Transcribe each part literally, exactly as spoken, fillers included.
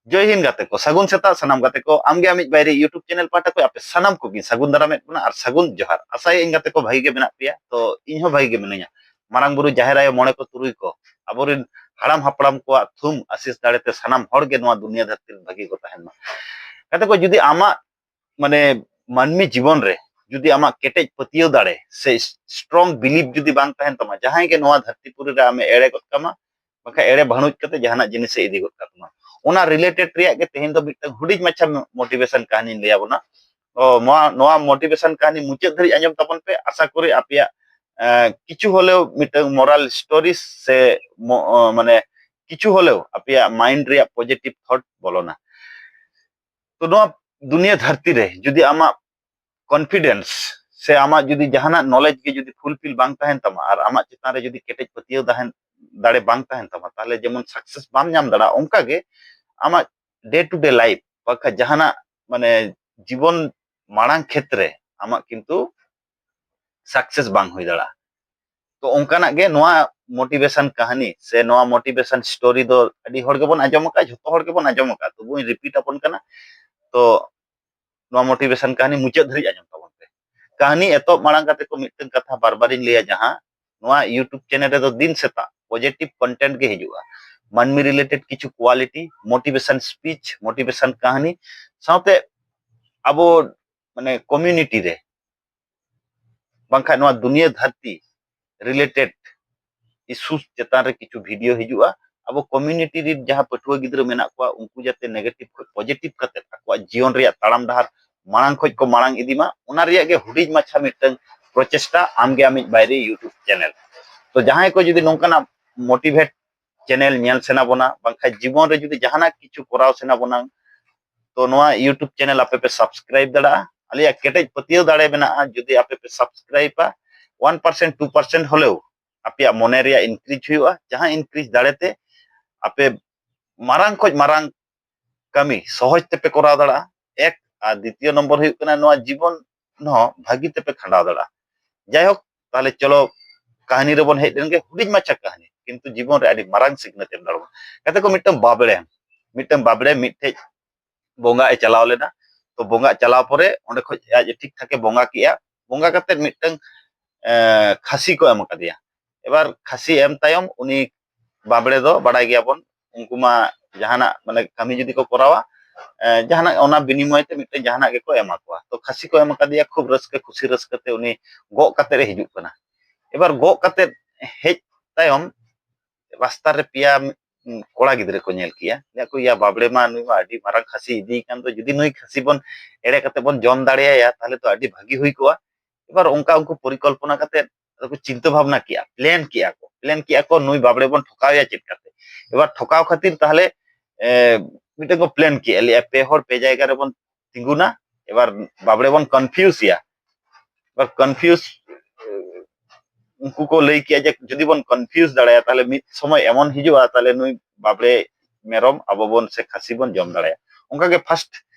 ᱡᱚᱭ ᱦᱤᱱᱫ ᱜᱟᱛᱮ ᱠᱚ, ᱥᱟᱹᱜᱩᱱ ᱥᱮᱛᱟᱜ ᱥᱟᱱᱟᱢ ᱜᱟᱛᱮ ᱠᱚ᱾ ᱟᱢᱜᱮ ᱟᱢᱤᱡ ᱵᱟᱭᱨᱤ YouTube ᱪᱮᱱᱮᱞ ᱯᱟᱦᱴᱟ ᱠᱷᱚᱱ ᱟᱯᱮ ᱥᱟᱱᱟᱢ ᱠᱚᱜᱮᱧ ᱥᱟᱹᱜᱩᱱ ᱫᱟᱨᱟᱢᱮᱫ ᱵᱚᱱᱟ ᱟᱨ ᱥᱟᱹᱜᱩᱱ ᱡᱚᱦᱟᱨ᱾ ᱟᱥᱟᱭᱟᱹᱧ ᱜᱟᱛᱮ ᱠᱚ ᱵᱷᱟᱹᱜᱤ ᱜᱮ ᱢᱮᱱᱟᱜ ᱯᱮᱭᱟ, ᱛᱚ ᱤᱧ ᱦᱚᱸ ᱵᱷᱟᱹᱜᱤ ᱜᱮ ᱢᱤᱱᱟᱹᱧᱟ᱾ ᱢᱟᱨᱟᱝ ᱵᱩᱨᱩ, ᱡᱟᱦᱮᱨ ᱟᱭᱳ, ᱢᱚᱬᱮ ᱠᱚ, ᱛᱩᱨᱩᱭ ᱠᱚ, ᱟᱵᱚᱨᱮᱱ ᱦᱟᱲᱟᱢ ᱦᱟᱯᱲᱟᱢ ᱠᱚᱣᱟᱜ ᱛᱷᱩᱢ ᱟᱥᱤᱥ ᱫᱟᱲᱮᱛᱮ ᱥᱟᱱᱟᱢ ᱦᱚᱲ ᱜᱮ ᱱᱚᱣᱟ ᱫᱩᱱᱤᱭᱟᱹ ᱫᱷᱟᱹᱨᱛᱤ ᱨᱮ ᱵᱷᱟᱹᱜᱤ ᱠᱚ ᱛᱟᱦᱮᱱ ᱢᱟ᱾ ᱜᱟᱛᱮ ᱠᱚ, ᱡᱩᱫᱤ ᱟᱢᱟᱜ ᱢᱟᱱᱮ ᱢᱟᱹᱱᱢᱤ ᱡᱤᱵᱚᱱ ᱨᱮ ᱡᱩᱫᱤ ᱟᱢᱟᱜ ᱠᱮᱴᱮᱡ ᱯᱟᱹᱛᱭᱟᱹᱣ ᱫᱟᱲᱮ ᱥᱮ strong belief ᱡᱩᱫᱤ ᱵᱟᱝ ᱛᱟᱦᱮᱱ ᱛᱟᱢᱟ, ᱡᱟᱦᱟᱸᱭ ᱜᱮ ᱱᱚᱣᱟ ᱫᱷᱟᱹᱨᱛᱤ ᱯᱩᱨᱤ ᱨᱮ ᱟᱢᱮ ᱮᱲᱮ ᱜᱚᱫ ᱠᱟᱢᱟ, ᱵᱟᱠᱷᱟᱡ ᱮᱲᱮ ᱵᱷᱟᱹᱱᱩᱡ ᱠᱟᱛᱮ ᱡᱟᱦᱟᱱᱟᱜ ᱡᱤᱱᱤᱥᱮ ᱤᱫᱤ ᱜᱚᱫ ᱠᱟᱜ ᱛᱟᱢᱟ, ᱚᱱᱟ related ᱨᱮᱭᱟᱜ ᱜᱮ ᱛᱮᱦᱮᱧ ᱫᱚ ᱢᱤᱫᱴᱟᱝ ᱦᱩᱰᱤᱧ ᱢᱟᱪᱷᱟ motivation ᱠᱟᱹᱦᱱᱤᱧ ᱞᱟᱹᱭ ᱟᱵᱚᱱᱟ᱾ ᱛᱚ ᱱᱚᱣᱟ, ᱱᱚᱣᱟ motivation ᱠᱟᱹᱦᱱᱤ ᱢᱩᱪᱟᱹᱫ ᱫᱷᱟᱹᱨᱤᱡ ᱟᱸᱡᱚᱢ ᱛᱟᱵᱚᱱ ᱯᱮ᱾ ᱟᱥᱟ ᱠᱚᱨᱤ ᱟᱯᱮᱭᱟᱜ, ᱮᱸ, ᱠᱤᱪᱷᱩ ᱦᱚᱞᱮᱣ ᱢᱤᱫᱴᱟᱝ moral stories ᱥᱮ ᱢᱚ-, ᱚ, ᱢᱟᱱᱮ ᱠᱤᱪᱷᱩ ᱦᱚᱞᱮᱣ ᱟᱯᱮᱭᱟᱜ mind ᱨᱮᱭᱟᱜ positive thought ᱵᱚᱞᱚᱱᱟ᱾ ᱛᱚ ᱱᱚᱣᱟ ᱫᱩᱱᱤᱭᱟᱹ ᱫᱷᱟᱹᱨᱛᱤ ᱨᱮ ᱡᱩᱫᱤ ᱟᱢᱟᱜ confidence ᱥᱮ ᱟᱢᱟᱜ ᱡᱩᱫᱤ ᱡᱟᱦᱟᱱᱟᱜ knowledge ᱜᱮ ᱡᱩᱫᱤ fulfill ᱵᱟᱝ ᱛᱟᱦᱮᱱ ᱛᱟᱢᱟ ᱟᱨ ᱟᱢᱟᱜ ᱪᱮᱛᱟᱱ ᱨᱮ ᱡᱩᱫᱤ ᱠᱮᱴᱮᱡ ᱯᱟᱹᱛᱭᱟᱹᱣ ᱛᱟᱦᱮᱱ, ᱫᱟᱲᱮ ᱵᱟᱝ ᱛᱟᱦᱮᱱ ᱛᱟᱢᱟ, ᱛᱟᱦᱚᱞᱮ ᱡᱮᱢᱚᱱ success ᱵᱟᱢ ᱧᱟᱢ ᱫᱟᱲᱮᱭᱟᱜᱼᱟ, ᱚᱱᱠᱟ ᱜᱮ ᱟᱢᱟᱜ day to day life ᱵᱟᱠᱷᱟᱡ ᱡᱟᱦᱟᱱᱟᱜ ᱢᱟᱱᱮ ᱡᱤᱵᱚᱱ ᱢᱟᱲᱟᱝ ᱠᱷᱮᱛᱨᱮ ᱟᱢᱟᱜ ᱠᱤᱱᱛᱩ success ᱵᱟᱝ ᱦᱩᱭ ᱫᱟᱲᱮᱭᱟᱜᱼᱟ᱾ ᱛᱚ ᱚᱱᱠᱟᱱᱟᱜ ᱜᱮ ᱱᱚᱣᱟ motivation ᱠᱟᱹᱦᱱᱤ ᱥᱮ ᱱᱚᱣᱟ motivation story ᱫᱚ ᱟᱹᱰᱤ ᱦᱚᱲ ᱜᱮᱵᱚᱱ ᱟᱸᱡᱚᱢ ᱟᱠᱟᱫᱼᱟ, ᱡᱷᱚᱛᱚ ᱦᱚᱲ ᱜᱮᱵᱚᱱ ᱟᱸᱡᱚᱢ ᱟᱠᱟᱫᱼᱟ, ᱛᱚᱵᱩᱧ repeat ᱟᱵᱚᱱ ᱠᱟᱱᱟ᱾ ᱛᱚ ᱱᱚᱣᱟ motivation ᱠᱟᱹᱦᱱᱤ ᱢᱩᱪᱟᱹᱫ ᱫᱷᱟᱹᱨᱤᱡ ᱟᱸᱡᱚᱢ ᱛᱟᱵᱚᱱ ᱯᱮ᱾ ᱠᱟᱹᱦᱱᱤ ᱮᱛᱚᱦᱚᱵ ᱢᱟᱲᱟᱝ ᱠᱟᱛᱮ ᱠᱚ ᱢᱤᱫᱴᱟᱝ ᱠᱟᱛᱷᱟ ᱵᱟᱨ ᱵᱟᱨᱤᱧ ᱞᱟᱹᱭᱟ, ᱡᱟᱦᱟᱸ ᱱᱚᱣᱟ YouTube channel ᱨᱮᱫᱚ ᱫᱤᱱ ᱥᱮᱛᱟᱜ positive content ᱜᱮ ᱦᱤᱡᱩᱜᱼᱟ᱾ ᱢᱟᱹᱱᱢᱤ related ᱠᱤᱪᱷᱩ quality, motivation speech, motivation ᱠᱟᱹᱦᱱᱤ, ᱥᱟᱶᱛᱮ ᱟᱵᱚ ᱢᱟᱱᱮ community ᱨᱮ ᱵᱟᱝᱠᱷᱟᱱ ᱱᱚᱣᱟ ᱫᱩᱱᱤᱭᱟᱹ ᱫᱷᱟᱹᱨᱛᱤ related issues ᱪᱮᱛᱟᱱ ᱨᱮ ᱠᱤᱪᱷᱩ video ᱦᱤᱡᱩᱜᱼᱟ᱾ ᱟᱵᱚ community ᱨᱮ ᱡᱟᱦᱟᱸ ᱯᱟᱹᱴᱷᱩᱣᱟᱹ ᱜᱤᱫᱽᱨᱟᱹ ᱢᱮᱱᱟᱜ ᱠᱚᱣᱟ, ᱩᱱᱠᱩ ᱡᱟᱛᱮ negative ᱠᱷᱚᱱ positive ᱠᱟᱛᱮ ᱟᱠᱚᱣᱟᱜ ᱡᱤᱭᱚᱱ ᱨᱮᱭᱟᱜ ᱛᱟᱲᱟᱢ ᱰᱟᱦᱟᱨ ᱢᱟᱲᱟᱝ ᱠᱷᱚᱱ ᱠᱚ ᱢᱟᱲᱟᱝ ᱤᱫᱤ ᱢᱟ, ᱚᱱᱟ ᱨᱮᱭᱟᱜ ᱜᱮ ᱦᱩᱰᱤᱧ ᱢᱟᱪᱷᱟ ᱢᱤᱫᱴᱟᱝ ᱯᱨᱚᱪᱮᱥᱴᱟ, ᱟᱢᱜᱮ ᱟᱢᱤᱡ ᱵᱟᱭᱨᱤ YouTube channel᱾ ᱛᱚ ᱡᱟᱦᱟᱸᱭ ᱠᱚ ᱡᱩᱫᱤ ᱱᱚᱝᱠᱟᱱᱟᱜ motivate channel ᱧᱮᱞ ᱥᱟᱱᱟ ᱵᱚᱱᱟ, ᱵᱟᱝᱠᱷᱟᱱ ᱡᱤᱵᱚᱱ ᱨᱮ ᱡᱩᱫᱤ ᱡᱟᱦᱟᱱᱟᱜ ᱠᱤᱪᱷᱩ ᱠᱚᱨᱟᱣ ᱥᱟᱱᱟ ᱵᱚᱱᱟ, ᱛᱚ ᱱᱚᱣᱟ YouTube channel ᱟᱯᱮ ᱯᱮ subscribe ᱫᱟᱲᱮᱭᱟᱜᱼᱟ᱾ ᱟᱞᱮᱭᱟᱜ ᱠᱮᱴᱮᱡ ᱯᱟᱹᱛᱭᱟᱹᱣ ᱫᱟᱲᱮ ᱢᱮᱱᱟᱜᱼᱟ, ᱡᱩᱫᱤ ᱟᱯᱮ ᱯᱮ subscribeᱟ, one percent, two percent ᱦᱚᱞᱮᱣ ᱟᱯᱮᱭᱟᱜ ᱢᱚᱱᱮ ᱨᱮᱭᱟᱜ increase ᱦᱩᱭᱩᱜᱼᱟ, ᱡᱟᱦᱟᱸ increase ᱫᱟᱲᱮᱛᱮ ᱟᱯᱮ ᱢᱟᱨᱟᱝ ᱠᱷᱚᱱ ᱢᱟᱨᱟᱝ ᱠᱟᱹᱢᱤ ᱥᱚᱦᱚᱡ ᱛᱮᱯᱮ ᱠᱚᱨᱟᱣ ᱫᱟᱲᱮᱭᱟᱜᱼᱟ, ᱮᱠ᱾ ᱟᱨ ᱫᱤᱛᱤᱭᱚ ᱱᱚᱢᱵᱚᱨ ᱦᱩᱭᱩᱜ ᱠᱟᱱᱟ, ᱱᱚᱣᱟ ᱡᱤᱵᱚᱱ ᱦᱚᱸ ᱵᱷᱟᱹᱜᱤ ᱛᱮᱯᱮ ᱠᱷᱟᱸᱰᱟᱣ ᱫᱟᱲᱮᱭᱟᱜᱼᱟ᱾ ᱡᱟᱭᱦᱳᱠ, ᱛᱟᱦᱞᱮ ᱪᱚᱞᱚ ᱠᱟᱹᱦᱱᱤ ᱨᱮᱵᱚᱱ ᱦᱮᱡ ᱞᱮᱱᱜᱮ, ᱦᱩᱰᱤᱧ ᱢᱟᱪᱷᱟ ᱠᱟᱹᱦᱱᱤ, ᱠᱤᱱᱛᱩ ᱡᱤᱵᱚᱱ ᱨᱮ ᱟᱹᱰᱤ ᱢᱟᱨᱟᱝ ᱥᱤᱠᱷᱱᱟᱹᱛ ᱮᱢ ᱫᱟᱲᱮᱭᱟᱜᱼᱟ᱾ ᱜᱟᱛᱮ ᱠᱚ, ᱢᱤᱫᱴᱟᱝ ᱵᱟᱵᱲᱮ ᱢᱤᱫᱴᱟᱝ ᱵᱟᱵᱲᱮ ᱢᱤᱫᱴᱷᱮᱡ ᱵᱚᱸᱜᱟ ᱮ ᱪᱟᱞᱟᱣ ᱞᱮᱱᱟ᱾ ᱛᱚ ᱵᱚᱸᱜᱟ ᱪᱟᱞᱟᱣ ᱯᱚᱨᱮ ᱚᱸᱰᱮ ᱠᱷᱚᱡ ᱟᱡ ᱴᱷᱤᱠ ᱴᱷᱟᱠ ᱮ ᱵᱚᱸᱜᱟ ᱠᱮᱜᱼᱟ᱾ ᱵᱚᱸᱜᱟ ᱠᱟᱛᱮᱫ ᱢᱤᱫᱴᱟᱝ ᱮ, ᱠᱷᱟᱹᱥᱤ ᱠᱚ ᱮᱢ ᱟᱠᱟᱫᱮᱭᱟ᱾ ᱮᱵᱟᱨ ᱠᱷᱟᱹᱥᱤ ᱮᱢ ᱛᱟᱭᱚᱢ ᱩᱱᱤ ᱵᱟᱵᱲᱮ ᱫᱚ ᱵᱟᱲᱟᱭ ᱜᱮᱭᱟᱵᱚᱱ, ᱩᱱᱠᱩ ᱢᱟ ᱡᱟᱦᱟᱱᱟᱜ ᱢᱟᱱᱮ ᱠᱟᱹᱢᱤ ᱡᱩᱫᱤ ᱠᱚ ᱠᱚᱨᱟᱣᱟ, ᱮ, ᱡᱟᱦᱟᱱᱟᱜ ᱚᱱᱟ ᱵᱤᱱᱤᱢᱚᱭ ᱛᱮ ᱢᱤᱫᱴᱮᱱ ᱡᱟᱦᱟᱱᱟᱜ ᱜᱮᱠᱚ ᱮᱢᱟ ᱠᱚᱣᱟ᱾ ᱛᱚ ᱠᱷᱟᱹᱥᱤ ᱠᱚ ᱮᱢ ᱟᱠᱟᱫᱮᱭᱟ, ᱠᱷᱩᱵ ᱨᱟᱹᱥᱠᱟᱹ ᱠᱷᱩᱥᱤ ᱨᱟᱹᱥᱠᱟᱹ ᱛᱮ ᱩᱱᱤ ᱜᱚᱜ ᱠᱟᱛᱮᱫ ᱮ ᱦᱤᱡᱩᱜ ᱠᱟᱱᱟ᱾ ᱮᱵᱟᱨ ᱜᱚᱜ ᱠᱟᱛᱮᱫ ᱦᱮᱡ ᱛᱟᱭᱚᱢ ᱨᱟᱥᱛᱟ ᱨᱮ ᱯᱮᱭᱟ ᱠᱚᱲᱟ ᱜᱤᱫᱽᱨᱟᱹ ᱠᱚ ᱧᱮᱞ ᱠᱮᱜᱼᱟ, ᱞᱟᱹᱭᱟ ᱠᱚ, "ᱭᱟ ᱵᱟᱵᱲᱮ ᱢᱟ, ᱱᱩᱭ ᱢᱟ ᱟᱹᱰᱤ ᱢᱟᱨᱟᱝ ᱠᱷᱟᱹᱥᱤ ᱤᱫᱤᱭ ᱠᱟᱱ ᱫᱚ, ᱡᱩᱫᱤ ᱱᱩᱭ ᱠᱷᱟᱹᱥᱤ ᱵᱚᱱ ᱮᱲᱮ ᱠᱟᱛᱮ ᱵᱚᱱ ᱡᱚᱢ ᱫᱟᱲᱮᱭᱟᱭᱟ ᱛᱟᱦᱞᱮ ᱛᱚ ᱟᱹᱰᱤ ᱵᱷᱟᱹᱜᱤ ᱦᱩᱭ ᱠᱚᱜᱼᱟ᱾" ᱮᱵᱟᱨ ᱚᱱᱠᱟ ᱩᱱᱠᱩ ᱯᱚᱨᱤᱠᱚᱞᱯᱚᱱᱟ ᱠᱟᱛᱮ ᱟᱫᱚ ᱠᱚ ᱪᱤᱱᱛᱟᱹ ᱵᱷᱟᱵᱽᱱᱟ ᱠᱮᱜᱼᱟ, ᱯᱞᱮᱱ ᱠᱮᱜᱼᱟ ᱠᱚ, ᱯᱞᱮᱱ ᱠᱮᱜᱼᱟ ᱠᱚ ᱱᱩᱭ ᱵᱟᱵᱲᱮ ᱵᱚᱱ ᱴᱷᱚᱠᱟᱣᱮᱭᱟ ᱪᱮᱫ ᱠᱟᱛᱮ᱾ ᱮᱵᱟᱨ ᱴᱷᱚᱠᱟᱣ ᱠᱷᱟᱹᱛᱤᱨ ᱛᱟᱦᱞᱮ ᱮ, ᱢᱤᱫᱴᱮᱱ ᱠᱚ ᱯᱞᱮᱱ ᱠᱮᱜᱼᱟ, ᱞᱟᱹᱭᱟ ᱯᱮ ᱦᱚᱲ ᱯᱮ ᱡᱟᱭᱜᱟ ᱨᱮᱵᱚᱱ ᱛᱤᱸᱜᱩᱱᱟ, ᱮᱵᱟᱨ ᱵᱟᱵᱲᱮ ᱵᱚᱱ ᱠᱚᱱᱯᱷᱤᱭᱩᱥ ᱮᱭᱟ᱾ ᱮᱵᱟᱨ ᱠᱚᱱᱯᱷᱤᱭᱩᱥ ᱩᱱᱠᱩ ᱠᱚ ᱞᱟᱹᱭ ᱠᱮᱜᱼᱟ ᱡᱮ ᱡᱩᱫᱤ ᱵᱚᱱ ᱠᱚᱱᱯᱷᱤᱭᱩᱥ ᱫᱟᱲᱮᱭᱟᱜᱼᱟ ᱛᱟᱦᱞᱮ ᱢᱤᱫ ᱥᱚᱢᱚᱭ ᱮᱢᱚᱱ ᱦᱤᱡᱩᱜᱼᱟ ᱛᱟᱦᱞᱮ ᱱᱩᱭ ᱵᱟᱵᱲᱮ ᱢᱮᱨᱚᱢ ᱟᱵᱚ ᱵᱚᱱ ᱥᱮ ᱠᱷᱟᱹᱥᱤ ᱵᱚᱱ ᱡᱚᱢ ᱫᱟᱲᱮᱭᱟᱜᱼᱟ᱾ ᱚᱱᱠᱟᱜᱮ ᱯᱷᱟᱥᱴ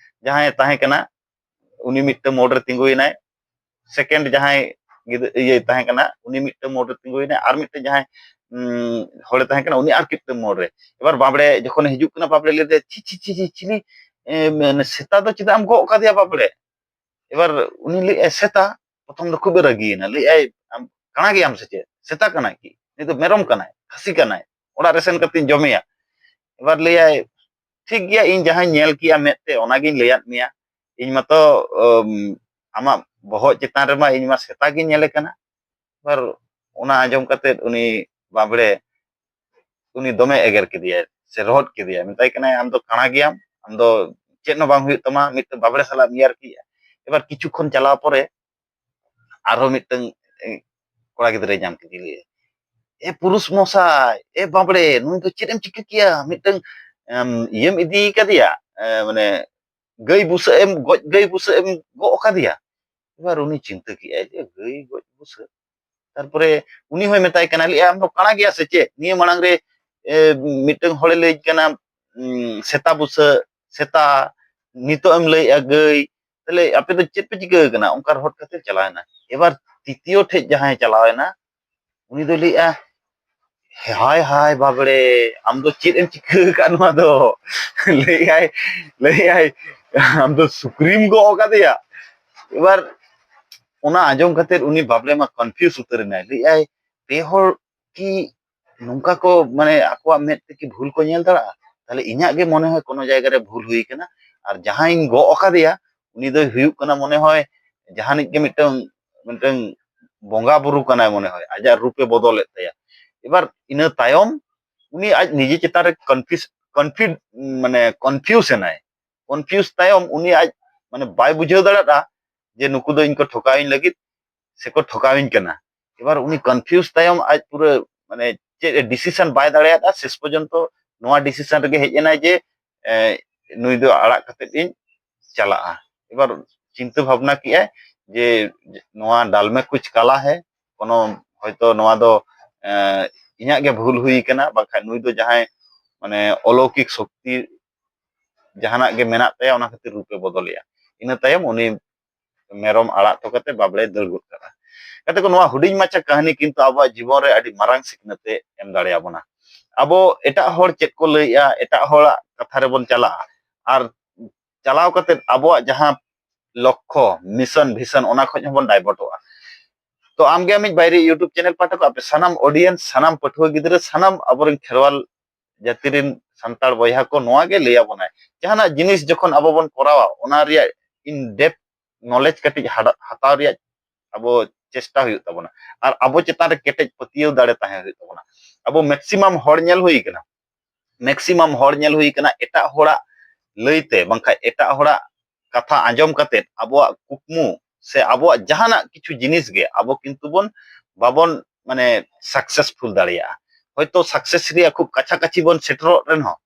ᱡᱟᱦᱟᱸᱭ ᱛᱟᱦᱮᱸ ᱠᱟᱱᱟ ᱩᱱᱤ ᱢᱤᱫᱴᱟᱝ ᱢᱳᱲ ᱨᱮ ᱛᱤᱸᱜᱩᱭᱮᱱᱟᱭ, ᱥᱮᱠᱮᱱᱰ ᱡᱟᱦᱟᱸᱭ ᱜᱤᱫᱽᱨᱟᱹ ᱤᱭᱟᱹ ᱛᱟᱦᱮᱸ ᱠᱟᱱᱟ ᱩᱱᱤ ᱢᱤᱫᱴᱟᱝ ᱢᱳᱲ ᱨᱮ ᱛᱤᱸᱜᱩᱭᱮᱱᱟᱭ, ᱟᱨ ᱢᱤᱫᱴᱟᱝ ᱡᱟᱦᱟᱸᱭ ᱩᱸ, ᱦᱚᱲᱮ ᱛᱟᱦᱮᱸ ᱠᱟᱱᱟ ᱩᱱᱤ ᱟᱨ ᱢᱤᱫᱴᱟᱝ ᱢᱳᱲ ᱨᱮ᱾ ᱮᱵᱟᱨ ᱵᱟᱵᱲᱮ ᱡᱚᱠᱷᱚᱱᱮ ᱦᱤᱡᱩᱜ ᱠᱟᱱᱟ ᱵᱟᱵᱲᱮ ᱞᱟᱹᱭ ᱫᱟᱭ, "ᱪᱷᱤ ᱪᱷᱤ ᱪᱷᱤ ᱪᱷᱤ, ᱪᱤᱞᱤ ᱮ, ᱢᱟᱱᱮ ᱥᱮᱛᱟ ᱫᱚ ᱪᱮᱫᱟᱜ ᱮᱢ ᱜᱚᱜ ᱠᱟᱫᱮᱭᱟ ᱵᱟᱵᱲᱮ?" ᱮᱵᱟᱨ ᱩᱱᱤ ᱞᱟᱹᱭᱮᱫᱼᱟᱭ, "ᱥᱮᱛᱟ?" ᱯᱨᱚᱛᱷᱚᱢ ᱫᱚ ᱠᱷᱩᱵ ᱮ ᱨᱟᱹᱜᱤᱭᱮᱱᱟ, ᱞᱟᱹᱭᱮᱫᱼᱟᱭ, "ᱟᱢ ᱠᱟᱬᱟ ᱜᱮᱭᱟᱢ ᱥᱮ ᱪᱮᱫ? ᱥᱮᱛᱟ ᱠᱟᱱᱟᱭ ᱠᱤ? ᱱᱩᱭ ᱫᱚ ᱢᱮᱨᱚᱢ ᱠᱟᱱᱟᱭ, ᱠᱷᱟᱹᱥᱤ ᱠᱟᱱᱟᱭ, ᱚᱲᱟᱜ ᱨᱮ ᱥᱮᱱ ᱠᱟᱛᱮᱧ ᱡᱚᱢᱮᱭᱟ᱾" ᱮᱵᱟᱨ ᱞᱟᱹᱭᱟᱭ, "ᱴᱷᱤᱠ ᱜᱮᱭᱟ, ᱤᱧ ᱡᱟᱦᱟᱸᱧ ᱧᱮᱞ ᱠᱮᱜᱼᱟ ᱢᱮᱫ ᱛᱮ ᱚᱱᱟᱜᱤᱧ ᱞᱟᱹᱭᱟᱫ ᱢᱮᱭᱟ, ᱤᱧ ᱢᱟᱛᱚ ᱟᱢᱟᱜ ᱵᱚᱦᱚᱜ ᱪᱮᱛᱟᱱ ᱨᱮᱢᱟ ᱤᱧ ᱢᱟ ᱥᱮᱛᱟ ᱜᱤᱧ ᱧᱮᱞᱮ ᱠᱟᱱᱟ᱾" ᱮᱵᱟᱨ ᱚᱱᱟ ᱟᱸᱡᱚᱢ ᱠᱟᱛᱮ ᱩᱱᱤ ᱵᱟᱵᱲᱮ ᱩᱱᱤ ᱫᱚᱢᱮ ᱮᱜᱮᱨ ᱠᱮᱫᱮᱭᱟᱭ ᱥᱮ ᱨᱚᱦᱚᱫ ᱠᱮᱫᱮᱭᱟᱭ, ᱢᱮᱛᱟᱭ ᱠᱟᱱᱟᱭ, "ᱟᱢ ᱫᱚ ᱠᱟᱬᱟ ᱜᱮᱭᱟᱢ, ᱟᱢ ᱫᱚ ᱪᱮᱫ ᱦᱚᱸ ᱵᱟᱝ ᱦᱩᱭᱩᱜ ᱛᱟᱢᱟ, ᱢᱤᱫᱴᱮᱱ ᱵᱟᱵᱲᱮ ᱥᱟᱞᱟᱜ ᱮᱢ ᱮᱭᱟᱨ ᱠᱮᱜᱼᱟ᱾" ᱮᱵᱟᱨ ᱠᱤᱪᱷᱩ ᱠᱷᱚᱱ ᱪᱟᱞᱟᱣ ᱯᱚᱨᱮ ᱟᱨᱦᱚᱸ ᱢᱤᱫᱴᱟᱝ ᱮ, ᱠᱚᱲᱟ ᱜᱤᱫᱽᱨᱟᱹᱭ ᱧᱟᱢ ᱠᱮᱫᱮᱭᱟ, ᱞᱟᱹᱭᱟᱭ, "ᱮ ᱯᱩᱨᱩᱥ ᱢᱚᱥᱟᱭ, ᱮ ᱵᱟᱵᱲᱮ, ᱱᱩᱭ ᱫᱚ ᱪᱮᱫ ᱮᱢ ᱪᱤᱠᱟᱹ ᱠᱮᱭᱟ? ᱢᱤᱫᱴᱟᱝ ᱮᱢ, ᱤᱭᱟᱹᱢ ᱤᱫᱤ ᱠᱟᱫᱮᱭᱟ, ᱮ, ᱢᱟᱱᱮ ᱜᱟᱹᱭ ᱵᱩᱥᱟᱹᱜ ᱮᱢ ᱜᱚᱡ, ᱜᱟᱹᱭ ᱵᱩᱥᱟᱹᱜ ᱮᱢ ᱜᱚᱜ ᱠᱟᱫᱮᱭᱟ?" ᱮᱵᱟᱨ ᱩᱱᱤ ᱪᱤᱱᱛᱟᱹ ᱠᱮᱜᱼᱟᱭ ᱡᱮ ᱜᱟᱹᱭ ᱜᱚᱡ ᱵᱩᱥᱟᱹᱜ᱾ ᱛᱟᱨᱯᱚᱨᱮ ᱩᱱᱤ ᱦᱚᱸᱭ ᱢᱮᱛᱟᱭ ᱠᱟᱱᱟ, ᱞᱟᱹᱭ, "ᱟᱢ ᱫᱚ ᱠᱟᱬᱟ ᱜᱮᱭᱟ ᱥᱮ ᱪᱮᱫ? ᱱᱤᱭᱟᱹ ᱢᱟᱲᱟᱝ ᱨᱮ ᱮ, ᱢᱤᱫᱴᱟᱝ ᱦᱚᱲᱮ ᱞᱟᱹᱭ ᱠᱟᱱᱟ ᱩᱸ, ᱥᱮᱛᱟ ᱵᱩᱥᱟᱹᱜ, ᱥᱮᱛᱟ, ᱱᱤᱛᱚᱜ ᱮᱢ ᱞᱟᱹᱭᱮᱜᱼᱟ ᱜᱟᱹᱭ, ᱛᱟᱦᱞᱮ ᱟᱯᱮ ᱫᱚ ᱪᱮᱫ ᱯᱮ ᱪᱤᱠᱟᱹ ᱠᱟᱱᱟ?" ᱚᱱᱠᱟ ᱨᱚᱦᱚᱫ ᱠᱟᱛᱮ ᱪᱟᱞᱟᱣᱮᱱᱟ᱾ ᱮᱵᱟᱨ ᱛᱤᱛᱤᱭᱚ ᱴᱷᱮᱡ ᱡᱟᱦᱟᱸᱭ ᱪᱟᱞᱟᱣᱮᱱᱟ ᱩᱱᱤ ᱫᱚᱭ ᱞᱟᱹᱭᱮᱜᱼᱟ, ᱦᱟᱭ ᱦᱟᱭ ᱵᱟᱵᱲᱮ, ᱟᱢ ᱫᱚ ᱪᱮᱫ ᱮᱢ ᱪᱤᱠᱟᱹ ᱟᱠᱟᱫ ᱱᱚᱣᱟ ᱫᱚ? ᱞᱟᱹᱭᱟᱭ, ᱞᱟᱹᱭᱟᱭ, ᱟᱢ ᱫᱚ ᱥᱩᱠᱨᱤᱢ ᱜᱚᱜ ᱟᱠᱟᱫᱮᱭᱟ? ᱮᱵᱟᱨ ᱚᱱᱟ ᱟᱸᱡᱚᱢ ᱠᱟᱛᱮ ᱩᱱᱤ ᱵᱟᱵᱞᱮ ᱢᱟ ᱠᱚᱱᱯᱷᱤᱭᱩᱡᱽ ᱩᱛᱟᱹᱨ ᱮᱱᱟᱭ᱾ ᱞᱟᱹᱭᱟᱭ, ᱯᱮ ᱦᱚᱲ ᱠᱤ ᱱᱚᱝᱠᱟ ᱠᱚ, ᱢᱟᱱᱮ, ᱟᱠᱚᱣᱟᱜ ᱢᱮᱫ ᱛᱮ ᱠᱤ ᱵᱷᱩᱞ ᱠᱚ ᱧᱮᱞ ᱫᱟᱲᱮᱭᱟᱜᱼᱟ? ᱛᱟᱦᱞᱮ ᱤᱧᱟᱹᱜ ᱜᱮ ᱢᱚᱱᱮ ᱦᱚᱭ ᱠᱳᱱᱳ ᱡᱟᱭᱜᱟ ᱨᱮ ᱵᱷᱩᱞ ᱦᱩᱭ ᱠᱟᱱᱟ᱾ ᱟᱨ ᱡᱟᱦᱟᱸᱭᱤᱧ ᱜᱚᱜ ᱟᱠᱟᱫᱮᱭᱟ, ᱩᱱᱤ ᱫᱚᱭ ᱦᱩᱭᱩᱜ ᱠᱟᱱᱟ ᱢᱚᱱᱮ ᱦᱚᱭ ᱡᱟᱦᱟᱱᱤᱡ ᱜᱮ ᱢᱤᱫᱴᱟᱝ, ᱢᱤᱫᱴᱟᱝ ᱵᱚᱸᱜᱟ ᱵᱩᱨᱩ ᱠᱟᱱᱟᱭ ᱢᱚᱱᱮ ᱦᱚᱭ, ᱟᱡᱟᱜ ᱨᱩᱯᱮ ᱵᱚᱫᱚᱞᱮᱫ ᱛᱟᱭᱟ᱾ ᱮᱵᱟᱨ ᱤᱱᱟᱹ ᱛᱟᱭᱚᱢ ᱩᱱᱤ ᱟᱡ ᱱᱤᱡᱮ ᱪᱮᱛᱟᱱ ᱨᱮ ᱠᱚᱱᱯᱷᱤᱭᱩᱡᱽ, ᱠᱚᱱᱯᱷᱤᱰ ᱢᱟᱱᱮ ᱠᱚᱱᱯᱷᱤᱭᱩᱡᱽ ᱮᱱᱟᱭ᱾ ᱠᱚᱱᱯᱷᱤᱭᱩᱡᱽ ᱛᱟᱭᱚᱢ ᱩᱱᱤ ᱟᱡ, ᱢᱟᱱᱮ, ᱵᱟᱭ ᱵᱩᱡᱷᱟᱹᱣ ᱫᱟᱲᱮᱭᱟᱜᱼᱟ ᱡᱮ ᱱᱩᱠᱩ ᱫᱚ ᱤᱧ ᱠᱚ ᱴᱷᱚᱠᱟᱣᱤᱧ ᱞᱟᱹᱜᱤᱫ ᱥᱮᱠᱚ ᱴᱷᱚᱠᱟᱣᱤᱧ ᱠᱟᱱᱟ᱾ ᱮᱵᱟᱨ ᱩᱱᱤ ᱠᱚᱱᱯᱷᱤᱭᱩᱡᱽ ᱛᱟᱭᱚᱢ ᱟᱡ ᱯᱩᱨᱟᱹ, ᱢᱟᱱᱮ, ᱪᱮᱫ ᱮ ᱰᱤᱥᱤᱥᱚᱱ ᱵᱟᱭ ᱫᱟᱲᱮᱭᱟᱫᱼᱟ᱾ ᱥᱮᱥ ᱯᱚᱨᱡᱚᱱᱛᱚ ᱱᱚᱣᱟ ᱰᱤᱥᱤᱥᱚᱱ ᱨᱮᱜᱮ ᱦᱮᱡ ᱮᱱᱟᱭ ᱡᱮ, ᱮ, ᱱᱩᱭ ᱫᱚ ᱟᱲᱟᱜ ᱠᱟᱛᱮᱫ ᱤᱧ ᱪᱟᱞᱟᱜᱼᱟ᱾ ᱮᱵᱟᱨ ᱪᱤᱱᱛᱟᱹ ᱵᱷᱟᱵᱽᱱᱟ ᱠᱮᱜᱼᱟᱭ ᱡᱮ ᱱᱚᱣᱟ ᱰᱟᱞᱢᱮ ᱠᱩᱪ ᱠᱟᱞᱟ ᱦᱮ, ᱠᱳᱱᱳ ᱦᱚᱭᱛᱳ ᱱᱚᱣᱟ ᱫᱚ, ᱮ, ᱤᱧᱟᱹᱜ ᱜᱮ ᱵᱷᱩᱞ ᱦᱩᱭ ᱠᱟᱱᱟ, ᱵᱟᱝᱠᱷᱟᱱ ᱱᱩᱭ ᱫᱚ ᱡᱟᱦᱟᱸᱭ, ᱢᱟᱱᱮ, ᱚᱞᱚᱠᱤᱠ ᱥᱚᱠᱛᱤ ᱡᱟᱦᱟᱱᱟᱜ ᱜᱮ ᱢᱮᱱᱟᱜ ᱛᱟᱭᱟ, ᱚᱱᱟ ᱠᱷᱟᱹᱛᱤᱨ ᱨᱩᱯᱮ ᱵᱚᱫᱚᱞᱮᱜᱼᱟ᱾ ᱤᱱᱟᱹ ᱛᱟᱭᱚᱢ ᱩᱱᱤ ᱢᱮᱨᱚᱢ ᱟᱲᱟᱜ ᱦᱚᱴᱚ ᱠᱟᱛᱮ ᱵᱟᱵᱲᱮ ᱫᱟᱹᱲ ᱜᱚᱫ ᱠᱟᱜᱼᱟ᱾ ᱜᱟᱛᱮ ᱠᱚ, ᱱᱚᱣᱟ ᱦᱩᱰᱤᱧ ᱢᱟᱪᱷᱟ ᱠᱟᱹᱦᱱᱤ ᱠᱤᱱᱛᱩ ᱟᱵᱚᱣᱟᱜ ᱡᱤᱵᱚᱱ ᱨᱮ ᱟᱹᱰᱤ ᱢᱟᱨᱟᱝ ᱥᱤᱠᱷᱱᱟᱹᱛ ᱮ ᱮᱢ ᱫᱟᱲᱮᱭᱟᱵᱚᱱᱟ᱾ ᱟᱵᱚ ᱮᱴᱟᱜ ᱦᱚᱲ ᱪᱮᱫ ᱠᱚ ᱞᱟᱹᱭᱮᱜᱼᱟ, ᱮᱴᱟᱜ ᱦᱚᱲᱟᱜ ᱠᱟᱛᱷᱟ ᱨᱮᱵᱚᱱ ᱪᱟᱞᱟᱜᱼᱟ, ᱟᱨ ᱪᱟᱞᱟᱣ ᱠᱟᱛᱮ ᱟᱵᱚᱣᱟᱜ ᱡᱟᱦᱟᱸ ᱞᱚᱠᱠᱷᱚ, ᱢᱤᱥᱚᱱ, ᱵᱷᱤᱥᱚᱱ, ᱚᱱᱟ ᱠᱷᱚᱱ ᱦᱚᱸᱵᱚᱱ ᱰᱟᱭᱵᱷᱟᱨᱴᱚᱜᱼᱟ᱾ ᱛᱚ ᱟᱢᱜᱮ ᱟᱢᱤᱡ ᱵᱟᱭᱨᱤ YouTube ᱪᱮᱱᱮᱞ ᱯᱟᱦᱴᱟ ᱠᱷᱚᱱ ᱟᱯᱮ ᱥᱟᱱᱟᱢ ᱚᱰᱤᱭᱮᱱᱥ, ᱥᱟᱱᱟᱢ ᱯᱟᱹᱴᱷᱩᱣᱟᱹ ᱜᱤᱫᱽᱨᱟᱹ, ᱥᱟᱱᱟᱢ ᱟᱵᱚᱨᱮᱱ ᱠᱷᱮᱨᱣᱟᱞ ᱡᱟᱹᱛᱤ ᱨᱮᱱ ᱥᱟᱱᱛᱟᱲ ᱵᱚᱭᱦᱟ ᱠᱚ ᱱᱚᱣᱟ ᱜᱮ ᱞᱟᱹᱭ ᱟᱵᱚᱱᱟᱭ, ᱡᱟᱦᱟᱱᱟᱜ ᱡᱤᱱᱤᱥ ᱡᱚᱠᱷᱚᱱ ᱟᱵᱚ ᱵᱚᱱ ᱠᱚᱨᱟᱣᱟ, ᱚᱱᱟ ᱨᱮᱭᱟᱜ in depth knowledge ᱠᱟᱹᱴᱤᱡ ᱦᱟᱰᱟ-, ᱦᱟᱛᱟᱣ ᱨᱮᱭᱟᱜ ᱟᱵᱚ ᱪᱮᱥᱴᱟ ᱦᱩᱭᱩᱜ ᱛᱟᱵᱚᱱᱟ᱾ ᱟᱨ ᱟᱵᱚ ᱪᱮᱛᱟᱱ ᱨᱮ ᱠᱮᱴᱮᱡ ᱯᱟᱹᱛᱭᱟᱹᱣ ᱫᱟᱲᱮ ᱛᱟᱦᱮᱸ ᱦᱩᱭᱩᱜ ᱛᱟᱵᱚᱱᱟ᱾ ᱟᱵᱚ ᱢᱮᱠᱥᱤᱢᱟᱢ ᱦᱚᱲ ᱧᱮᱞ ᱦᱩᱭ ᱠᱟᱱᱟ, ᱢᱮᱠᱥᱤᱢᱟᱢ ᱦᱚᱲ ᱧᱮᱞ ᱦᱩᱭ ᱠᱟᱱᱟ, ᱮᱴᱟᱜ ᱦᱚᱲᱟᱜ ᱞᱟᱹᱭᱛᱮ ᱵᱟᱝᱠᱷᱟᱱ ᱮᱴᱟᱜ ᱦᱚᱲᱟᱜ ᱠᱟᱛᱷᱟ ᱟᱸᱡᱚᱢ ᱠᱟᱛᱮ ᱟᱵᱚᱣᱟᱜ ᱠᱩᱠᱢᱩ ᱥᱮ ᱟᱵᱚᱣᱟᱜ ᱡᱟᱦᱟᱱᱟᱜ ᱠᱤᱪᱷᱩ ᱡᱤᱱᱤᱥ ᱜᱮ ᱟᱵᱚ ᱠᱤᱱᱛᱩ ᱵᱚᱱ, ᱵᱟᱵᱚᱱ, ᱢᱟᱱᱮ, ᱥᱟᱠᱥᱮᱥᱯᱷᱩᱞ ᱫᱟᱲᱮᱭᱟᱜᱼᱟ᱾ ᱦᱚᱭᱛᱳ ᱥᱟᱠᱥᱮᱥ ᱨᱮᱭᱟᱜ ᱠᱷᱩᱵ ᱠᱟᱪᱷᱟ ᱠᱟᱪᱷᱤ ᱵᱚᱱ ᱥᱮᱴᱮᱨᱚᱜ ᱨᱮᱦᱚᱸ,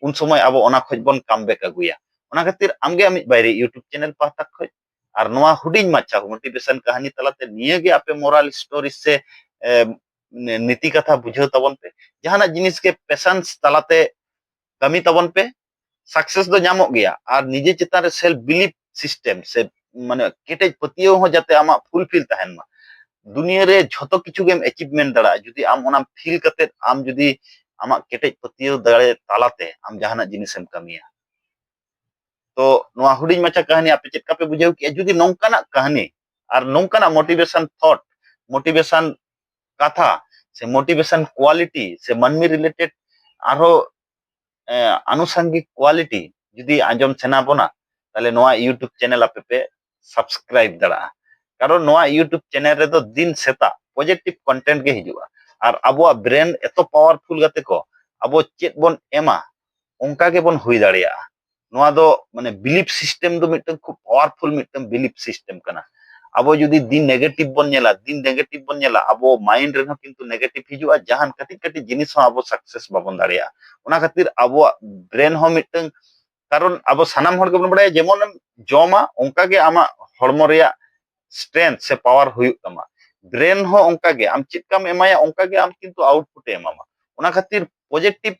ᱩᱱ ᱥᱚᱢᱚᱭ ᱟᱵᱚ ᱚᱱᱟ ᱠᱷᱚᱡ ᱵᱚᱱ ᱠᱟᱢ ᱵᱮᱠ ᱟᱹᱜᱩᱭᱟ᱾ ᱚᱱᱟ ᱠᱷᱟᱹᱛᱤᱨ ᱟᱢᱜᱮ ᱟᱢᱤᱡ ᱵᱟᱭᱨᱤ YouTube ᱪᱮᱱᱮᱞ ᱯᱟᱦᱴᱟ ᱠᱷᱚᱡ ᱟᱨ ᱱᱚᱣᱟ ᱦᱩᱰᱤᱧ ᱢᱟᱪᱷᱟ ᱢᱳᱴᱤᱵᱷᱮᱥᱚᱱ ᱠᱟᱹᱦᱱᱤ ᱛᱟᱞᱟᱛᱮ ᱱᱤᱭᱟᱹᱜᱮ ᱟᱯᱮ ᱢᱚᱨᱟᱞ ᱥᱴᱳᱨᱤ ᱥᱮ, ᱮ, ᱱᱤᱛᱤ ᱠᱟᱛᱷᱟ ᱵᱩᱡᱷᱟᱹᱣ ᱛᱟᱵᱚᱱ ᱯᱮ᱾ ᱡᱟᱦᱟᱱᱟᱜ ᱡᱤᱱᱤᱥ ᱜᱮ ᱯᱮᱥᱮᱱᱥ ᱛᱟᱞᱟᱛᱮ ᱠᱟᱹᱢᱤ ᱛᱟᱵᱚᱱ ᱯᱮ, ᱥᱟᱠᱥᱮᱥ ᱫᱚ ᱧᱟᱢᱚᱜ ᱜᱮᱭᱟ᱾ ᱟᱨ ᱱᱤᱡᱮ ᱪᱮᱛᱟᱱ ᱨᱮ ᱥᱮᱞᱯ ᱵᱤᱞᱤᱯ ᱥᱤᱥᱴᱮᱢ ᱥᱮ, ᱢᱟᱱᱮ, ᱠᱮᱴᱮᱡ ᱯᱟᱹᱛᱭᱟᱹᱣ ᱦᱚᱸ ᱡᱟᱛᱮ ᱟᱢᱟᱜ ᱯᱷᱩᱞᱯᱷᱤᱞ ᱛᱟᱦᱮᱱ ᱢᱟ᱾ ᱫᱩᱱᱤᱭᱟᱹ ᱨᱮ ᱡᱷᱚᱛᱚ ᱠᱤᱪᱷᱩ ᱜᱮᱢ achievement ᱫᱟᱲᱮᱭᱟᱜᱼᱟ, ᱡᱩᱫᱤ ᱟᱢ ᱚᱱᱟᱢ feel ᱠᱟᱛᱮ ᱟᱢ ᱡᱩᱫᱤ ᱟᱢᱟᱜ ᱠᱮᱴᱮᱡ ᱯᱟᱹᱛᱭᱟᱹᱣ ᱫᱟᱲᱮ ᱛᱟᱞᱟᱛᱮ ᱟᱢ ᱡᱟᱦᱟᱱᱟᱜ ᱡᱤᱱᱤᱥᱮᱢ ᱠᱟᱹᱢᱤᱭᱟ᱾ ᱛᱚ ᱱᱚᱣᱟ ᱦᱩᱰᱤᱧ ᱢᱟᱪᱷᱟ ᱠᱟᱹᱦᱱᱤ ᱟᱯᱮ ᱪᱮᱫ ᱞᱮᱠᱟ ᱯᱮ ᱵᱩᱡᱷᱟᱹᱣ ᱠᱮᱜᱼᱟ? ᱡᱩᱫᱤ ᱱᱚᱝᱠᱟᱱᱟᱜ ᱠᱟᱹᱦᱱᱤ ᱟᱨ ᱱᱚᱝᱠᱟᱱᱟᱜ motivation thought, motivation ᱠᱟᱛᱷᱟ ᱥᱮ motivation quality ᱥᱮ ᱢᱟᱹᱱᱢᱤ related ᱟᱨᱦᱚᱸ ᱮ, ᱟᱱᱩᱥᱟᱝᱜᱤᱠ quality ᱡᱩᱫᱤ ᱟᱸᱡᱚᱢ ᱥᱟᱱᱟ ᱵᱚᱱᱟ, ᱛᱟᱦᱞᱮ ᱱᱚᱣᱟ YouTube channel ᱟᱯᱮ ᱯᱮ subscribe ᱫᱟᱲᱮᱭᱟᱜᱼᱟ᱾ ᱠᱟᱨᱚᱱ ᱱᱚᱣᱟ YouTube channel ᱨᱮᱫᱚ ᱫᱤᱱ ᱥᱮᱛᱟᱜ positive content ᱜᱮ ᱦᱤᱡᱩᱜᱼᱟ᱾ ᱟᱨ ᱟᱵᱚᱣᱟᱜ brain ᱮᱛᱚ powerful ᱜᱟᱛᱮ ᱠᱚ, ᱟᱵᱚ ᱪᱮᱫ ᱵᱚᱱ ᱮᱢᱟ, ᱚᱱᱠᱟ ᱜᱮᱵᱚᱱ ᱦᱩᱭ ᱫᱟᱲᱮᱭᱟᱜᱼᱟ᱾ ᱱᱚᱣᱟ ᱫᱚ ᱢᱟᱱᱮ belief system ᱫᱚ ᱢᱤᱫᱴᱟᱝ ᱠᱷᱩᱵ powerful ᱢᱤᱫᱴᱟᱝ belief system ᱠᱟᱱᱟ᱾ ᱟᱵᱚ ᱡᱩᱫᱤ ᱫᱤᱱ negative ᱵᱚᱱ ᱧᱮᱞᱟ, ᱫᱤᱱ negative ᱵᱚᱱ ᱧᱮᱞᱟ, ᱟᱵᱚ mind ᱨᱮᱦᱚᱸ ᱠᱤᱱᱛᱩ negative ᱦᱤᱡᱩᱜᱼᱟ᱾ ᱡᱟᱦᱟᱱ ᱠᱟᱹᱴᱤᱡ ᱠᱟᱹᱴᱤᱡ ᱡᱤᱱᱤᱥ ᱦᱚᱸ ᱟᱵᱚ success ᱵᱟᱵᱚᱱ ᱫᱟᱲᱮᱭᱟᱜᱼᱟ᱾ ᱚᱱᱟ ᱠᱷᱟᱹᱛᱤᱨ ᱟᱵᱚᱣᱟᱜ brain ᱦᱚᱸ ᱢᱤᱫᱴᱟᱝ, ᱠᱟᱨᱚᱱ ᱟᱵᱚ ᱥᱟᱱᱟᱢ ᱦᱚᱲ ᱜᱮᱵᱚᱱ ᱵᱟᱲᱟᱭᱟ, ᱡᱮᱢᱚᱱᱮᱢ ᱡᱚᱢᱟ ᱚᱱᱠᱟ ᱜᱮ ᱟᱢᱟᱜ ᱦᱚᱲᱢᱚ ᱨᱮᱭᱟᱜ strength ᱥᱮ power ᱦᱩᱭᱩᱜ ᱛᱟᱢᱟ᱾ Brain ᱦᱚᱸ ᱚᱱᱠᱟ ᱜᱮ, ᱟᱢ ᱪᱮᱫ ᱞᱮᱠᱟᱢ ᱮᱢᱟᱭᱟ ᱚᱱᱠᱟ ᱜᱮ ᱟᱢ ᱠᱤᱱᱛᱩ output ᱮ ᱮᱢᱟᱢᱟ᱾ ᱚᱱᱟ ᱠᱷᱟᱹᱛᱤᱨ positive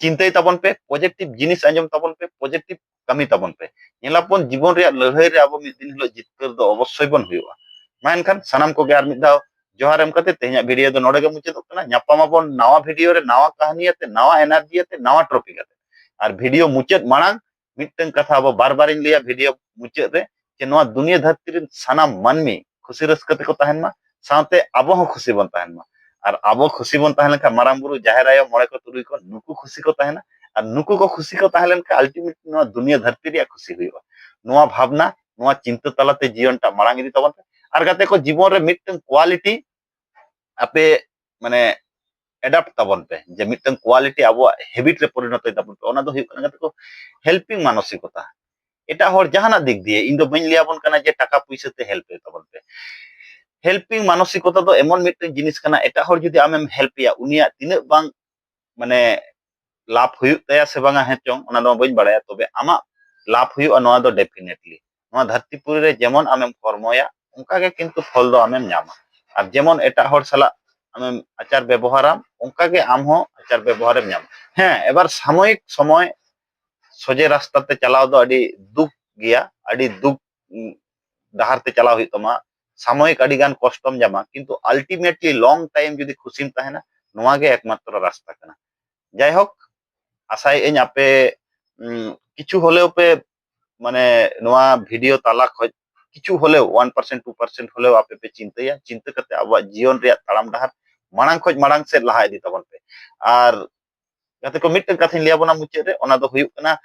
ᱪᱤᱱᱛᱟᱹᱭ ᱛᱟᱵᱚᱱ ᱯᱮ, positive ᱡᱤᱱᱤᱥ ᱟᱸᱡᱚᱢ ᱛᱟᱵᱚᱱ ᱯᱮ, positive ᱠᱟᱹᱢᱤ ᱛᱟᱵᱚᱱ ᱯᱮ᱾ ᱧᱮᱞᱟᱵᱚᱱ ᱡᱤᱵᱚᱱ ᱨᱮᱭᱟᱜ ᱞᱟᱹᱲᱦᱟᱹᱭ ᱨᱮ ᱟᱵᱚ ᱢᱤᱫ ᱫᱤᱱ ᱦᱤᱞᱳᱜ ᱡᱤᱛᱠᱟᱹᱨ ᱫᱚ ᱚᱵᱚᱥᱥᱳᱭ ᱵᱚᱱ ᱦᱩᱭᱩᱜᱼᱟ᱾ ᱢᱟ ᱮᱱᱠᱷᱟᱱ ᱥᱟᱱᱟᱢ ᱠᱚᱜᱮ ᱟᱨ ᱢᱤᱫ ᱫᱷᱟᱣ ᱡᱚᱦᱟᱨ ᱮᱢ ᱠᱟᱛᱮ ᱛᱮᱦᱮᱧᱟᱜ video ᱫᱚ ᱱᱚᱰᱮ ᱜᱮ ᱢᱩᱪᱟᱹᱫᱚᱜ ᱠᱟᱱᱟ᱾ ᱧᱟᱯᱟᱢ ᱟᱵᱚᱱ ᱱᱟᱣᱟ video ᱨᱮ, ᱱᱟᱣᱟ ᱠᱟᱹᱦᱱᱤ ᱟᱛᱮ, ᱱᱟᱣᱟ energy ᱟᱛᱮ, ᱱᱟᱣᱟ topic ᱟᱛᱮ᱾ ᱟᱨ video ᱢᱩᱪᱟᱹᱫ ᱢᱟᱲᱟᱝ ᱢᱤᱫᱴᱟᱝ ᱠᱟᱛᱷᱟ ᱟᱵᱚ ᱵᱟᱨ ᱵᱟᱨᱤᱧ ᱞᱟᱹᱭᱟ video ᱢᱩᱪᱟᱹᱫ ᱨᱮ, ᱡᱮ ᱱᱚᱣᱟ ᱫᱩᱱᱤᱭᱟᱹ ᱫᱷᱟᱹᱨᱛᱤ ᱨᱮᱱ ᱥᱟᱱᱟᱢ ᱢᱟᱹᱱᱢᱤ ᱠᱷᱩᱥᱤ ᱨᱟᱹᱥᱠᱟᱹ ᱛᱮᱠᱚ ᱛᱟᱦᱮᱱ ᱢᱟ, ᱥᱟᱶᱛᱮ ᱟᱵᱚ ᱦᱚᱸ ᱠᱷᱩᱥᱤ ᱵᱚᱱ ᱛᱟᱦᱮᱱ ᱢᱟ᱾ ᱟᱨ ᱟᱵᱚ ᱠᱷᱩᱥᱤ ᱵᱚᱱ ᱛᱟᱦᱮᱸ ᱞᱮᱱᱠᱷᱟᱱ ᱢᱟᱨᱟᱝ ᱵᱩᱨᱩ, ᱡᱟᱦᱮᱨ ᱟᱭᱳ, ᱢᱚᱬᱮ ᱠᱚ ᱛᱩᱨᱩᱭ ᱠᱚ ᱱᱩᱠᱩ ᱠᱷᱩᱥᱤ ᱠᱚ ᱛᱟᱦᱮᱱᱟ᱾ ᱟᱨ ᱱᱩᱠᱩ ᱠᱚ ᱠᱷᱩᱥᱤ ᱠᱚ ᱛᱟᱦᱮᱸ ᱞᱮᱱᱠᱷᱟᱱ ultimately ᱱᱚᱣᱟ ᱫᱩᱱᱤᱭᱟᱹ ᱫᱷᱟᱹᱨᱛᱤ ᱨᱮᱭᱟᱜ ᱠᱷᱩᱥᱤ ᱦᱩᱭᱩᱜᱼᱟ᱾ ᱱᱚᱣᱟ ᱵᱷᱟᱵᱽᱱᱟ, ᱱᱚᱣᱟ ᱪᱤᱱᱛᱟᱹ ᱛᱟᱞᱟᱛᱮ ᱡᱤᱭᱚᱱᱴᱟᱜ ᱢᱟᱲᱟᱝ ᱤᱫᱤ ᱛᱟᱵᱚᱱ ᱯᱮ᱾ ᱟᱨ ᱜᱟᱛᱮ ᱠᱚ, ᱡᱤᱵᱚᱱ ᱨᱮ ᱢᱤᱫᱴᱟᱝ quality ᱟᱯᱮ ᱢᱟᱱᱮ adapt ᱛᱟᱵᱚᱱ ᱯᱮ, ᱡᱮ ᱢᱤᱫᱴᱟᱝ quality ᱟᱵᱚᱣᱟᱜ habit ᱨᱮ ᱯᱚᱨᱤᱱᱚᱛᱚᱭ ᱛᱟᱵᱚᱱ ᱯᱮ᱾ ᱚᱱᱟ ᱫᱚ ᱦᱩᱭᱩᱜ ᱠᱟᱱᱟ ᱜᱟᱛᱮ ᱠᱚ helping ᱢᱟᱱᱚᱥᱤᱠᱚᱛᱟ᱾ ᱮᱴᱟᱜ ᱦᱚᱲ ᱡᱟᱦᱟᱱᱟᱜ ᱫᱤᱠ ᱫᱤᱭᱮ, ᱤᱧ ᱫᱚ ᱵᱟᱹᱧ ᱞᱟᱹᱭ ᱟᱵᱚᱱ ᱠᱟᱱᱟ ᱡᱮ ᱴᱟᱠᱟ ᱯᱩᱭᱥᱟᱹ ᱛᱮ help ᱦᱩᱭᱩᱜ ᱛᱟᱵᱚᱱ ᱯᱮ᱾ Helping ᱢᱟᱱᱚᱥᱤᱠᱚᱛᱟ ᱫᱚ ᱮᱢᱚᱱ ᱢᱤᱫᱴᱟᱝ ᱡᱤᱱᱤᱥ ᱠᱟᱱᱟ, ᱮᱴᱟᱜ ᱦᱚᱲ ᱡᱩᱫᱤ ᱟᱢᱮᱢ help ᱮᱭᱟ, ᱩᱱᱤᱭᱟᱜ ᱛᱤᱱᱟᱹᱜ ᱵᱟᱝ ᱢᱟᱱᱮ ᱞᱟᱵᱷ ᱦᱩᱭᱩᱜ ᱛᱟᱭᱟ ᱥᱮ ᱵᱟᱝᱟ ᱦᱮᱸ ᱪᱚᱝ, ᱚᱱᱟ ᱫᱚ ᱵᱟᱹᱧ ᱵᱟᱲᱟᱭᱟ, ᱛᱚᱵᱮ ᱟᱢᱟᱜ ᱞᱟᱵᱷ ᱦᱩᱭᱩᱜᱼᱟ, ᱱᱚᱣᱟ ᱫᱚ definitely᱾ ᱱᱚᱣᱟ ᱫᱷᱟᱹᱨᱛᱤ ᱯᱩᱨᱤ ᱨᱮ ᱡᱮᱢᱚᱱ ᱟᱢᱮᱢ ᱠᱚᱨᱢᱚᱭᱟ, ᱚᱱᱠᱟ ᱜᱮ ᱠᱤᱱᱛᱩ ᱯᱷᱚᱞ ᱫᱚ ᱟᱢᱮᱢ ᱧᱟᱢᱟ᱾ ᱟᱨ ᱡᱮᱢᱚᱱ ᱮᱴᱟᱜ ᱦᱚᱲ ᱥᱟᱞᱟᱜ ᱟᱢᱮᱢ ᱟᱪᱟᱨ ᱵᱮᱵᱚᱦᱟᱨᱟᱢ, ᱚᱱᱠᱟ ᱜᱮ ᱟᱢ ᱦᱚᱸ ᱟᱪᱟᱨ ᱵᱮᱵᱚᱦᱟᱨᱮᱢ ᱧᱟᱢᱟ᱾ ᱦᱮᱸ, ᱮᱵᱟᱨ ᱥᱟᱢᱚᱭᱤᱠ ᱥᱚᱢᱚᱭ ᱥᱚᱡᱷᱮ ᱨᱟᱥᱛᱟ ᱛᱮ ᱪᱟᱞᱟᱣ ᱫᱚ ᱟᱹᱰᱤ ᱫᱩᱠ ᱜᱮᱭᱟ, ᱟᱹᱰᱤ ᱫᱩᱠ, ᱩᱸ, ᱰᱟᱦᱟᱨ ᱛᱮ ᱪᱟᱞᱟᱣ ᱦᱩᱭᱩᱜ ᱛᱟᱢᱟ᱾ ᱥᱟᱢᱚᱭᱤᱠ ᱟᱹᱰᱤ ᱜᱟᱱ ᱠᱚᱥᱴᱚᱢ ᱧᱟᱢᱟ, ᱠᱤᱱᱛᱩ ultimately long time ᱡᱩᱫᱤ ᱠᱷᱩᱥᱤᱢ ᱛᱟᱦᱮᱱᱟ, ᱱᱚᱣᱟ ᱜᱮ ᱮᱠᱢᱟᱛᱨᱚ ᱨᱟᱥᱛᱟ ᱠᱟᱱᱟ᱾ ᱡᱟᱭᱦᱳᱠ, ᱟᱥᱟᱭᱮᱫ ᱟᱹᱧ ᱟᱯᱮ, ᱩᱸ, ᱠᱤᱪᱷᱩ ᱦᱚᱞᱮᱣ ᱯᱮ, ᱢᱟᱱᱮ, ᱱᱚᱣᱟ ᱵᱷᱤᱰᱤᱭᱳ ᱛᱟᱞᱟ ᱠᱷᱚᱡ ᱠᱤᱪᱷᱩ ᱦᱚᱞᱮᱣ, one percent, two percent ᱦᱚᱞᱮᱣ ᱟᱯᱮ ᱯᱮ ᱪᱤᱱᱛᱟᱹᱭᱟ, ᱪᱤᱱᱛᱟᱹ ᱠᱟᱛᱮ ᱟᱵᱚᱣᱟᱜ ᱡᱤᱭᱚᱱ ᱨᱮᱭᱟᱜ ᱛᱟᱲᱟᱢ ᱰᱟᱦᱟᱨ ᱢᱟᱲᱟᱝ ᱠᱷᱚᱡ ᱢᱟᱲᱟᱝ ᱥᱮᱫ ᱞᱟᱦᱟ ᱤᱫᱤ ᱛᱟᱵᱚᱱ ᱯᱮ᱾ ᱟᱨ ᱜᱟᱛᱮ ᱠᱚ, ᱢᱤᱫᱴᱟᱝ ᱠᱟᱛᱷᱟᱧ ᱞᱟᱹᱭ ᱟᱵᱚᱱᱟ ᱢᱩᱪᱟᱹᱫ ᱨᱮ, ᱚᱱᱟ ᱫᱚ ᱦᱩᱭᱩᱜ ᱠᱟᱱᱟ,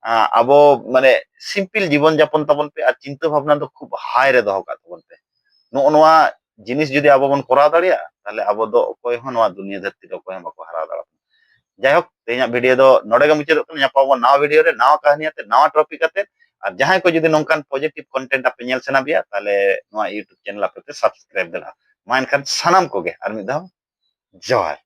ᱟ, ᱟᱵᱚ, ᱢᱟᱱᱮ, simple ᱡᱤᱵᱚᱱ ᱡᱟᱯᱚᱱ ᱛᱟᱵᱚᱱ ᱯᱮ ᱟᱨ ᱪᱤᱱᱛᱟᱹ ᱵᱷᱟᱵᱽᱱᱟ ᱫᱚ ᱠᱷᱩᱵ high ᱨᱮ ᱫᱚᱦᱚ ᱠᱟᱜ ᱛᱟᱵᱚᱱ ᱯᱮ᱾ ᱱᱚᱜᱼᱚ ᱱᱚᱣᱟ ᱡᱤᱱᱤᱥ ᱡᱩᱫᱤ ᱟᱵᱚ ᱵᱚᱱ ᱠᱚᱨᱟᱣ ᱫᱟᱲᱮᱭᱟᱜᱼᱟ, ᱛᱟᱦᱞᱮ ᱟᱵᱚ ᱫᱚ ᱚᱠᱚᱭ ᱦᱚᱸ ᱱᱚᱣᱟ ᱫᱩᱱᱤᱭᱟᱹ ᱫᱷᱟᱹᱨᱛᱤ ᱨᱮ ᱚᱠᱚᱭ ᱦᱚᱸ ᱵᱟᱠᱚ ᱦᱟᱨᱟᱣ ᱫᱟᱲᱮᱭᱟᱜᱼᱟ᱾ ᱡᱟᱭᱦᱳᱠ, ᱛᱮᱦᱮᱧᱟᱜ ᱵᱷᱤᱰᱤᱭᱳ ᱫᱚ ᱱᱚᱰᱮ ᱜᱮ ᱢᱩᱪᱟᱹᱫᱚᱜ ᱠᱟᱱᱟ᱾ ᱧᱟᱯᱟᱢ ᱟᱵᱚᱱ ᱱᱟᱣᱟ ᱵᱷᱤᱰᱤᱭᱳ ᱨᱮ, ᱱᱟᱣᱟ ᱠᱟᱹᱦᱱᱤ ᱟᱛᱮ, ᱱᱟᱣᱟ ᱴᱚᱯᱤᱠ ᱟᱛᱮ᱾ ᱟᱨ ᱡᱟᱦᱟᱸᱭ ᱠᱚ ᱡᱩᱫᱤ ᱱᱚᱝᱠᱟᱱ positive content ᱟᱯᱮ ᱧᱮᱞ ᱥᱟᱱᱟ ᱯᱮᱭᱟ, ᱛᱟᱦᱞᱮ ᱱᱚᱣᱟ YouTube channel ᱟᱯᱮ ᱯᱮ subscribe ᱫᱟᱲᱮᱭᱟᱜᱼᱟ᱾ ᱢᱟ ᱮᱱᱠᱷᱟᱱ ᱥᱟᱱᱟᱢ ᱠᱚᱜᱮ ᱟᱨ ᱢᱤᱫ ᱫᱷᱟᱣ ᱡᱚᱦᱟᱨ᱾